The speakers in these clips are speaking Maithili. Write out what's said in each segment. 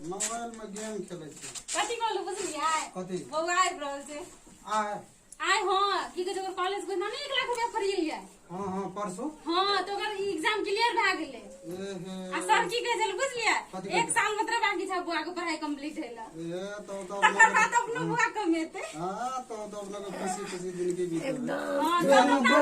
मोबाइल में गेम खेलै छी। कथी कहलू बुझलियै? कथी? बौआ आबि रहल छै। आय? आइ हँ, की कहै छै, ओकर कॉलेज के नाम 1 लाख रुपया फरियलियै। हाँ हाँ, परसू। हँ, तऽ ओकर एग्जाम क्लियर भए गेलै। ए हे। आ सर की कहै छलै बुझलियै? कथी कहै 1 साल मात्र बाकी छै बौआ के पढ़ाई कंप्लीट होइ लए। ए तो तो तकर बाद अपनो बौआ कमेतै। हाँ, तो तो अपना को खुशी खुशी जिंदगी बीते। हँ, तऽ अपना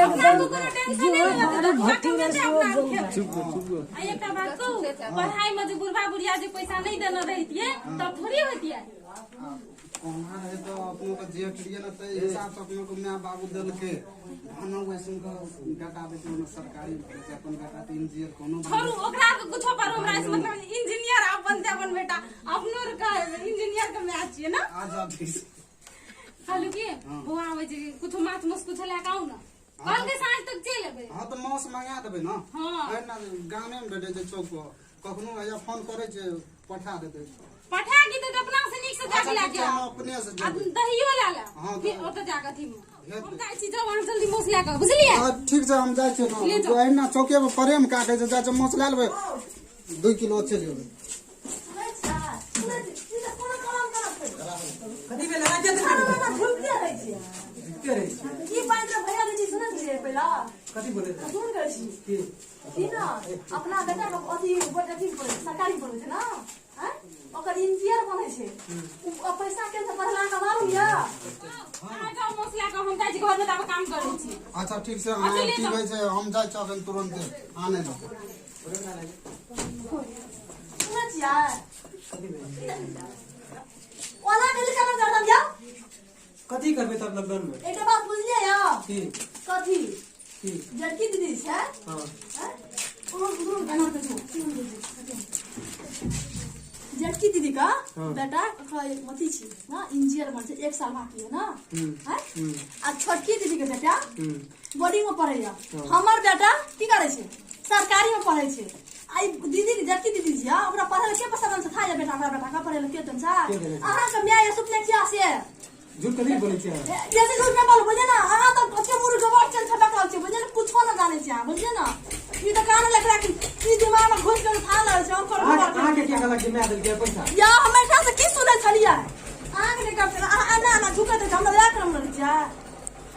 अपना को कोनो टेंशन नहि रहत, तऽ बौआ कमेतै, अपना आर खेबै। आ एकटा बात कहू, पढ़ाई में जे बुढ़बा बुढ़िया जे पैसा नहि देने रहितियै तब थोड़ी होतियै। कहाँ रहे तो अपनों के जेठ रहिए ना, तो हिसाब से अपनों को my बाबू देलके धनो वैसन के बेटा बेटी में सरकारी में पढ़ै छै, अपन बेटा तो इंजीनियर कोनो छोड़ू ओकरा आरके कुछो पर, हमरा से मतलब इंजीनियर आब बनते अपन बेटा, अपनो आर के इंजीनियर के माय छियै ना। अच्छा ठीक छै। कहलू की, बौआ आबै छै, कुछो माछ मास कुछो लए कऽ आउ ने, कल के साँझ तक चलि एबै। हाँ, तो मांस मंगा देबै ना। हाँ। एहिना गामे में भेटै छै चौक पर, कखनो हैया फोन करै छै, पठा देतै। पठा की देतै, अपना से नीक से जाके अच्छा लए ठीक के छै, हम आउ। अपने से आ जेबै। दहियो लए ले। हाँ, फिर तऽ- ओतऽ जाके अथी मे हेतै। हम जाइ छी, जाउ अहाँ जल्दी माछ लए कऽ, बुझलियै? हाँ, ठीक छै, हम जाइ छियै ले ने जाउ। एहिना चौके पर प्रेम का कहै छै, जाइ छै माछ लए लेबै, 2 किलो चलि जेबै। कथी भेलै? के झुकते रहै छियै। झुकते रहै छियै। की बात रे भैया दीदी, सुनल छियै पहिला? कथी बोले रहै? सुन करै छी। की? की ना अपना बेटा के अथी अथी पढ़ै छै, सरकारी पढ़ै छै ना, आँय? ओकर इंजीनियर बनै छै उ, पैसा के पढ़ला के मालूम यऽ? अहाँ जाउ माछ लए कऽ, हम जाइ छी घरमे, तऽ आब काम करै छी। अच्छा ठीक छै। हाँ, अच्छा, ले की जाउ। कहै छै, हम जाइ छी अखन तुरन्ते आनै लए। सुनै छियै? कथी भेलै? ओना कथी करब गर्दन यऽ? कथी करबै तब लॉकडाउन में? एकटा बात बुझलियै यऽ? की? कथी? की? जड़की दीदी छै। हाँ। आँय? ओ ओ एना कऽ छौ, जेठकी दीदी का हाँ। बेटा ओकरा एक अथी छी ना, इंजीनियर बन छै, 1 साल बाकी है ना। आँय? आ छोटकी दीदी के बेटा बोर्डिंग में पढ़ैया। हमर बेटा की करै छै? सरकारी में पढ़ै छै। आ ई दीदी के, जेठकी दीदी छी, ओकरा पढ़ै लए के पैसा देने छै? था या बेटा, हमरा बेटा के पढ़ै लए के देने छै? के देने छै? अहाँके माय या सुपने किया से झूठ कथी बोलै छियै अहाँ? बेसी झूठ नहि बोलू, बुझलियै ने? अहाँ तऽ कते मुर्ख गवार चल छटक रहल छियै, बुझलियै ने? कुछो नहि जानै छियै अहाँ, बुझलियै ने? ई तऽ कान लकड़ा की ई दिमाग में घुसि गेल, था रहल छै ओकर। अहाँके अहाँके के कहलक जे माय देलकै पैसा? या हम एहिठाम से की सुनै छलियै? अहाँके नहि गप छलै, अहाँ एना एना झुकैत रहै, हमरा लए कऽ हम रहै छियै।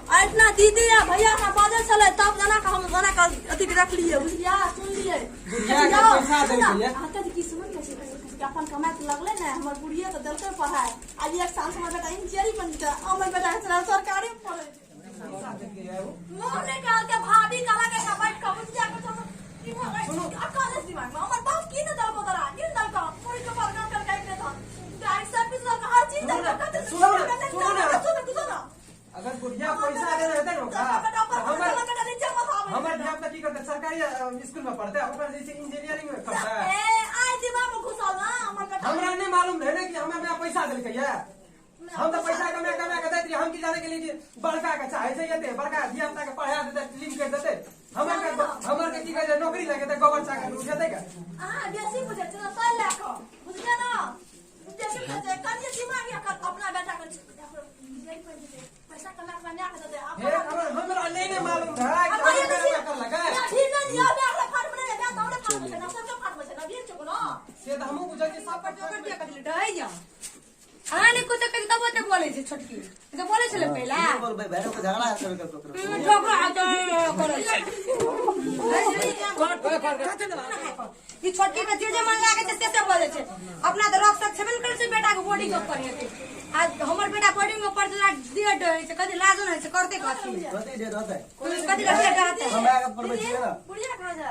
आ इतना दीदी आ भैया हमरा बाजल छलै तब जना कऽ हम जना कऽ अथी के रखलियै, बुझलियै? सुनलियै। बुढ़िया के पैसा देलकै ये। अहाँके की सुनल छै कि अपन कमाइ तऽ लगलै ने, हमर बुढ़िए तऽ देलकै पढ़ाइ। आज 1 साल से हमर बेटा इंजीनियरिंग बनि जेतै, हमर बेटा सरकारी में पढ़ै छै। मुँह निकाल के भाभी कहलक एकटा बैठ कऽ, बुझलियै? कुछो की भऽ गेल? सुनू। अकल अछि दिमाग में? हमर बाप की नहि देलकौ तोरा? की नहि देलकौ? पूरी के बर्गर करके आबि देतौ, गाड़ी सब किछु देलकौ, हर चीज सुनू देलकौ। ने, कते सुनू ने, कते सुनू ने। सुनू, सुनू ने। अगर बुढ़िया पैसा देने रहतै ने ओकरा, तऽ हमर हमर धिया पुता की करतै? सरकारी स्कूल में पढ़तै, ओकर जे छै इंजीनियरिंग में पढ़तै। ए आइ दिमाग में घुसल ना हमर बेटा। हमरा नहि मालूम रहै ने कि हमर माय पैसा देलकै ये। हम तऽ पैसा कमा कमा के दैत रहियै, हम की जाने गेलियै कि बड़का के चाहे छै एते बड़का धिया पुता के पढ़ा देतै, लिंक करि देतै। हमर के हमर के की कहै छै, नौकरी लगेतै, गोबर चाकर उठेतै के। अहाँ बेसी बुझै छी ने, तै लए कऽ बुझलियै ना? बेसी बुझै छै कनिए दिमाग या अपना बेटा के पैसा कमा कमा के देतै। हे हमर हमरा नहि ने मालूम रहै कि हमर बेटा करलकै। से तऽ हमहूँ बुझै छियै सब। अहाँ ने कुछो करी तब ओते बोलै छै छोटकी तऽ बोलै छलै पहिला। बोलबै भैरव के झगड़ा हेतै ककरो। झगड़ा करै छै। ई छोटकी के जे जे मन लागै छै से से बोलै छै। अपना तऽ रख सक छेबे ने करै छै, बेटा के बोर्डिंग में पढ़ेतै। आ हमर बेटा बोर्डिंग में पढ़ला दिए डरै छै, कथी लाजो नहि छै, करतै कथी? कथी जे रहतै? कथी रहतै रहतै? हम आगे पढ़बै छियै ने। बुढ़िया कहाँ जा?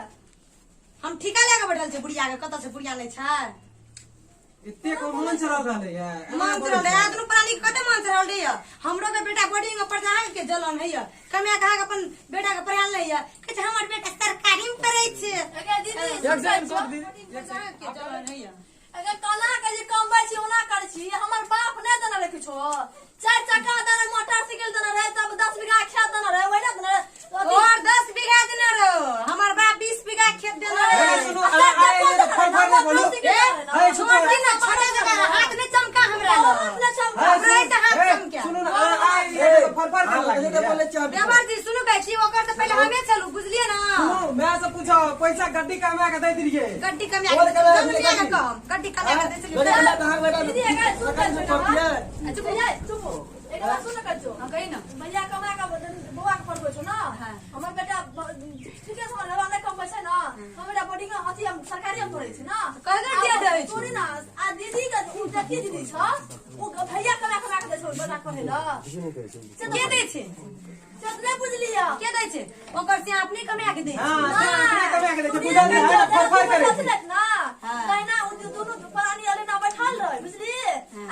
हम ठीका लए कऽ बैठल छै बुढ़िया के। कतऽ छै बुढ़िया? नहि छै। एते को मन चढ़ल रहलै ये। मन चढ़ल रहै दुनू प्राणी के, कते मन चढ़ल रहै। हमरो के बेटा बोर्डिंग में पढ़ता है के जलन है, कमाए के अहाँके अपन बेटा के पढ़ायल नहीं है, कहै छै हमर बेटा सरकारी में पढ़ै छै। दीदी। एक सेकंड छोड़ दीदी, एक सेकंड। के जलन है। अगर कला के जे कमबै छी ओना करै छी, हमर बाप नहि देने रहै किछो, चारि चक्का देने, मोटरसाइकिल देने रहै, तब 10 बीघा खेत देने रहै, ओहिना देने रहै। और 10 बीघा देने रहो, हमर बाप 20 बीघा खेत देने हे रहे। सुनू, अहाँ आइ एलियै तऽ फड़ फड़ नहि बोलू। हे सुनू। छोड़ दी ना, छोटे जगह हाथ नहीं चमका हमरा लग। हे हमरा सुनू, तऽ हाथ हे चमके। सुनू ने, अहाँ आइ एलियै तऽ फड़ फड़ करऽ अहाँ लागलियै। बोलै छियै। देवर जी, सुनू, कहै छी ओकर तऽ पहिले हमे छलू, बुझलियै ना? सुनू, माय से पूछो, पैसा गड्डी कमा के दैत रहियै। गड्डी कमिया कोन कमाए के गड्डी? कम गड्डी। भट्टी कला के दै छलै बेटा कहाँ बेटा दीदी अगर सुन सरकारी में पढ़तियै अच्छा भैया चुप हो एक बात सुन कर जो हां कही ना भैया कमा के बौआ के पढ़बै छौ ना हमर बेटा ठीके छै हमर घरवाला नहि कमबै छै ना हमर बेटा बोर्डिंग में अथी हम सरकारी हम पढ़ै छै ना कहे दिया दै छौ? सुनी ना आ दीदी के उ जकी दीदी छ उ भैया कमा कमा के दै छौ बेटा पढ़ै ल के दै छै से तऽ नहि बुझलियै के दै छै ओकर से अपने कमा के दै छै हां से अपने कमा के दै छै बुझल नहि है फरफर करै छै ना तहिना उ दुनू प्राणी अले ना बैठल रहै बुझली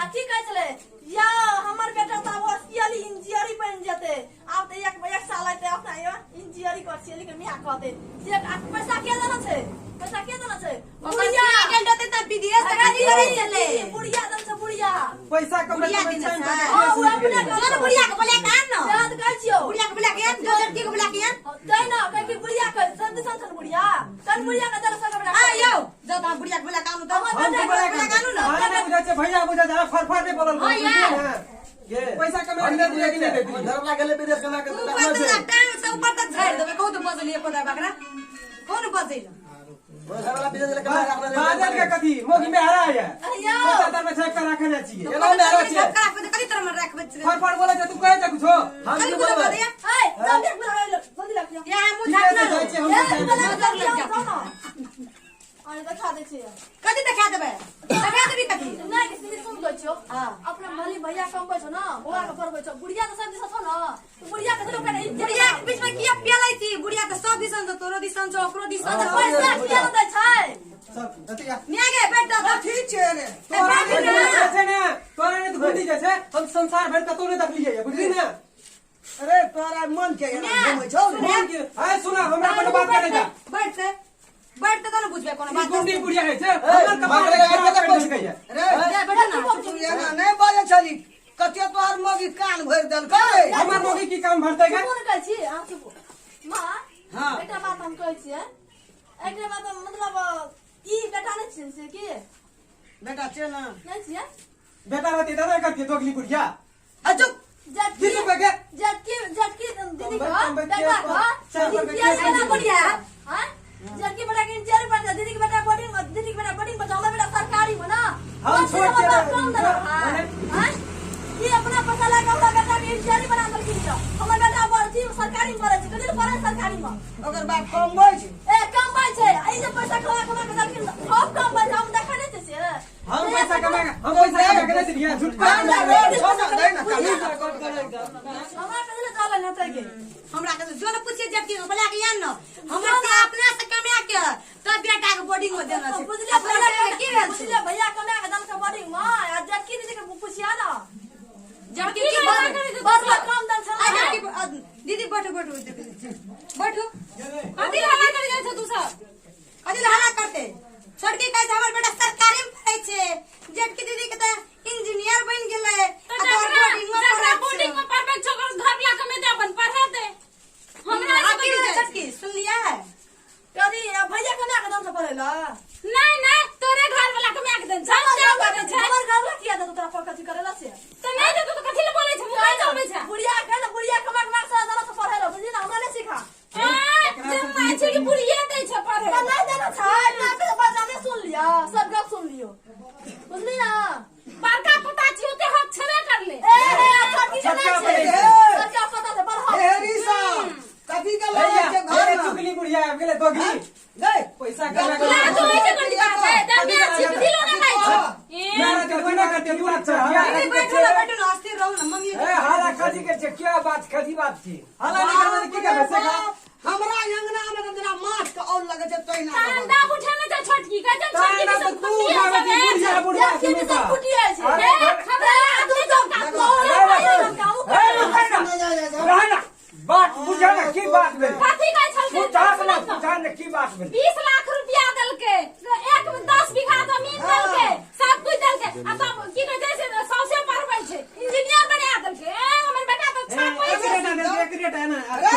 आ की कहै छलै या हमर बेटा तऽ आब ऑफिशियली इंजीनियरिंग बनि जेतै आब तऽ एक एक साल हेतै अपना इंजीनियरिंग कर छियै लेकिन मियाँ कहतै से आ पैसा के देना छै पैसा के देना छै ओकर से गेल रहतै तऽ विदेश तक कथी करै छलै बुढ़िया देन छै बुढ़िया पैसा कमै बुढ़िया कमै दिन छै छै। हाँ, उ अपने जो ने बुढ़िया के बोले के आन ना सेहा तऽ कहै छियौ बुढ़िया के बोला के आन जो लड़की के बोला के आन तै ना कहै कि बुढ़िया के सब दिसन छल बुढ़िया तन बुढ़िया के देल सब आ यौ जो त बुढ़िया के बोला के आनू तऽ हम के बोला बोला के आनू ना के नहि बुझै छै भैया बुझै छै फरफर नहि बोलल हाँ, यार। के पैसा कमा के दै कि नहि दै घरवाला गेलै विदेश कमा के ऊपर तऽ टांग से ऊपर तक झाड़ि देबै कहू तऽ बजलियै कोदा बकरा कोन बजैल घरवाला विदेश गेलै कमा के रखने बाजल के कथी मोगी में हरा है अरे यौ पैसा तर में छाप के रखने छियै एना मे हरा छियै कथी तरह में राखबै छियै फरफर बोलै छै तू कहै छै कुछो हम कथी की बोलबै बोलबै रे है सब देख बुला जल्दी लग जा या मुँह ठीक है, झाँकना जाइ छियै हम ए, जाइ बुला छियै। के जल्दी आओ ना। अरे देखा दै छियै कथी देखा देबै देखा देबी कथी नहि कि सीधी सुन दै छियौ हाँ। अपना भली भैया कमबै छौ ना बौआ के पढ़बै छौ बुढ़िया तऽ सब दिशा छौ ना तऽ बुढ़िया के लोक के बुढ़िया के बीच में किया पेलै छी बुढ़िया तऽ सब दिसन छौ तोरो दिसन छौ ओकरो दिसन छौ पैसा किया नहि दै छै सब अथी आ, मिया गे बैठ जा तऽ ठीक छै रे तोरा नहि तऽ छै ने तोरा नहि तऽ घुटी जाइ छै हम संसार भरि कतौ नहि देखलियै ये बुझली ने अरे तोरा मन के एना घुमै छौ रे मन के है सुना हमरा कोनो बात करे जा बैठ से बैठ तऽ ने बुझबै कोनो ई बात गुंडी बुढ़िया है छै हमर कपार बाप रे, खराब कर देलकै ये रे जा बैठ ना तू एना नहि बाजै छली कते तोहर मौगी कान भरि देलकै हमर मोगी की काम भरतै गे चुपो नहि कहै छी अहाँ चुपो माँ हाँ। एकटा बात हम कहै छियै एकटा बात मतलब ई बेटा नहि छियै से की बेटा छै ने नहि छियै बेटा रहती दादा करती दोगली बुढ़िया आ चुप जबकि की चुप गे जबकि जबकि दीदी का कम बेटा का चार पर इंजीनियर के बना बढ़िया हां जबकि बेटा के इंजीनियर बन जा दीदी के बेटा बोर्डिंग में दीदी के बेटा बोर्डिंग में हमर बेटा सरकारी में ना हम बस छोड़ हमर के बाप कम देना माने हां ई अपना पैसा लगा के हमरा बेटा के इंजीनियर बना देलखिन छ हमर बेटा बड़ सरकारी में पढ़ै छै कथी लए पढ़ै सरकारी में ओकर बाप कमबै छै ए कमबै छै आ ई जे पैसा कमा कमा के देलखिन सब कमबै छै हम देखै नहि छियै से हम पैसा कमा के हम पैसा कमा के नहि दिया झूठ कान कर छौ ना दै ना कान हमरा कथी लए चलै ने के हमरा के जो ने पूछिए जबकि बोला के आन ना हमरा से अपना से कमा के तब बेटा के बोर्डिंग में देना छै बुझलियै अपना भैया के की भेल छै बुझलियै भैया कमा के देलकै बोर्डिंग में आ जबकि दीदी के पुछिया ना जबकि की की बात बात करै छै बड़ बड़ कम देल आ छलै जबकि दीदी बैठू बैठू बैठू कथी हल्ला करै जाइ छौ तू सब कथी लए हल्ला करते छोटकी कहै छै हमर बेटा सरकारी में पढ़ै छै जेठकी दीदी के तऽ इंजीनियर बनि गेलै तऽ आ तोहर जकरा बोर्डिंग में जकरा पढ़ै छै बोर्डिंग में पढ़बै छौ ओकर घर ला कमेतै अपन पढ़ेतै हमरा आ से की कथी भेलै जाइ छोटकी सुनलियै कथी भैया कमा के दम से पढ़ै ला नहीं नहीं तोरे घर वाला कमा के देन छै से बोलै छै हमर घर वाला किया देतौ तोरा पर कथी करै ला से तऽ नहीं देतौ तऽ कथी लए बोलै छै मुँह चलबै छै बुढ़िया के ना बुढ़िया कमा कमा के सारा दला से पढ़ै ला बुझली ना हमरा नहीं सिखा आ जे माय छै कि बुढ़िए दै छै पढ़े तऽ नहीं देना छै बाप रे बाप नहीं सुन लिया सब गप सुन लियो बुझली ना बड़का पता छी ओते हक छेबे करले ए हे अच्छा की छक्का नहीं पड़ै छै छै। सबका पता छै बढ़ हे ऋषभ कथी के लड़ाई छै घर अरे में चुगली बुढ़िया आबि गेलै दोगली गै पैसा कमा के ला जो ऐसे कर दी बात है दरमिया छी दिलो ना खाइ छै ए ना करती ना करती तू अच्छा दीदी बैठू ना बैठू ना अस्थिर रहू ना मम्मी ए हाला खजी के छै क्या बात खजी बात छी हाला नहीं करबै तऽ की करबै से खा हमरा अंगना में तऽ जेना माछ के औल लगै छै तहिना तांडा उठे ने छै छोटकी कहै छै छोटकी तांडा सब तऽ तू कुटिया उठाबै छी सब बुढ़िया बुढ़िया जबकि हमेशा सब कुटिया छै अरे ए हमरा आदमी सब ए रुकै ना रह ना बात बुझा ना की बात भेल कथी कहै छलकै बुझा ना बुझा ना की बात भेल 20 लाख रुपया देलकै एक में 10 बीघा जमीन देलकै सब कुछ देलकै आ तब की कहै छै से सौसे पढ़बै छै इंजीनियर बना देलकै ए हमर बेटा तऽ छापै एक छै रेट देलकै एक रेट है ना अरे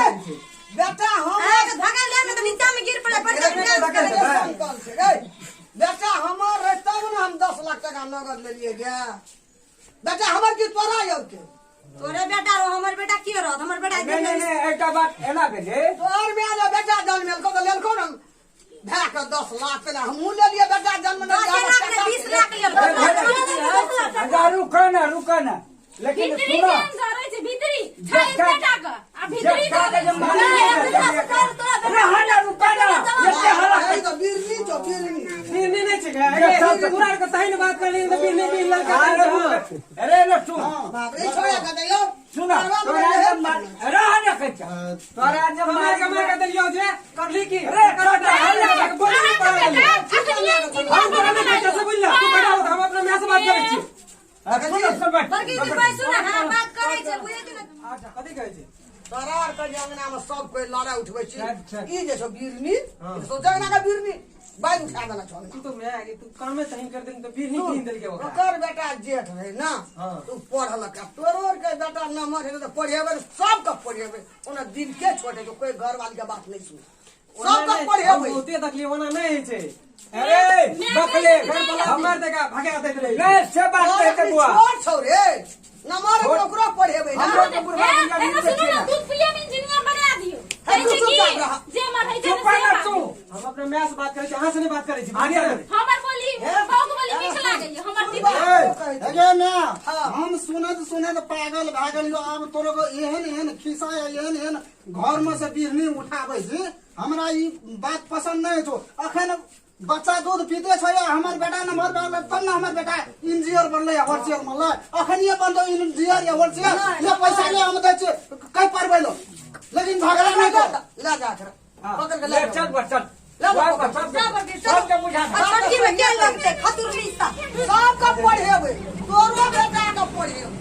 बेटा हम अहाँ के धक्का ले ने तऽ नीचा में गिर पड़े पर धक्का डांस देबै। संकल छै रे बेटा हमर रहे तब ने हम 10 लाख टका नगद लेलियै गे बेटा हमर की तोरा यौ के तोरे बेटा रहो हमर बेटा के रहत हमर बेटा नहीं नहीं नहीं एकटा बात एना भेलै तोहर माय जे बेटा जन्मेलको तऽ लेलको ने भए के 10 लाख टका हमहूँ लेलियै बेटा जन्म 10 लाख ने 20 ना रुका ना लेकिन भीतरी सुनो केहन जरै छै भीतरी छै जेठका- एतेटा के आ भीतरी जेठका के जरै जे छै। मालिक है, रहा ना रुका ना एते हल्ला ई तऽ बिरनी छौ बिरनी बिरनी नहि छै जे सब- गे पूरा के तही ने बात करली तऽ बिरनी बिन लड़का अरे अरे ना सुन बाप रे छोड़ा के दैयो सुना तोरा जे रहा ना कच्चा तोरा जे मार मालिक के मार के देलियो जे करली की अरे, कर बोली अहाँके पढ़ा बेटा देलियो अखनिये इंजीनियर हम तोरा बनल नहि बेटा से बुझला तू बड़ा हो तऽ हम अपना माय से बात करै छी सुन सुन बैठ बड़की दीदी भाई सुन हां बात करै छै बुझै छै ने अच्छा कथी कहै छै तोरा आर के अंगना में सब कोई लड़ाई उठबै छी अच्छा। ई जे छौ बिरनी ई छौ जंगना के बिरनी बाइल उठा देने छौ तू तो मैं तू कामे तही कर देली तऽ बिरनी कीन देलकै ओकरा ओकर बेटा जेठ रहे ना हाँ। तू पढ़लक आ तोरो आर के बेटा नमहर हेतै तऽ पढ़ेबै सबके पढ़ेबै ओना दिल के छोटे छौ कोई घरवाली के बात नहीं सुन ओना सबके नहि, हम पढ़ेबै बहुते देखलियै ओना नहि होइ छै अरे बकले हमर देखा भगा दैत रहै नहीं से बात तोरा नहीं अखनी बुआ छोट छौ रे नमहर हेतै छोट- ओकरो पढ़ेबै ना हमरो के बुढ़वा ए, बुढ़िया एना भी सुनू देखिए ना ना। दूध पिये में इंजीनियर बना दियो हे, कहै तू छै चुपचाप की रह। जे मर है छै चुप ने से ना बात। तू हम अपना माय से बात करै छी अहाँ से नहि बात करै छी आगे हमर बोली बाबू के बोली मीठ लागैया हमर दीदी हेगे माय हम सुनत सुनत पागल भए गेलियो आब तोरो के एहन एहन खिस्सा या एहन एहन घर में से बिरनी उठाबै छी हमरा ई बात पसंद नहीं छौ अखन बच्चा दूध पीते छौ या हमर बेटा नम्हर भए गेलै तब ने हमर बेटा इंजीनियर बनलै या होलसेल बनलै अखन ये बनतौ इंजीनियर या होलसेल ये पैसा ले हम दै छियै कई पढ़बै लो लेकिन झगड़ा नहीं कर ले जा एकरा पकड़ के ले ले चल बा चल ले बुआ, पकड़। सब जा बड़की चलो सबके बुझा दे। आ छोटकी में के लगतै खतुरनी सा सबके पढ़ेबै तोरो बेटा के पढ़ेबै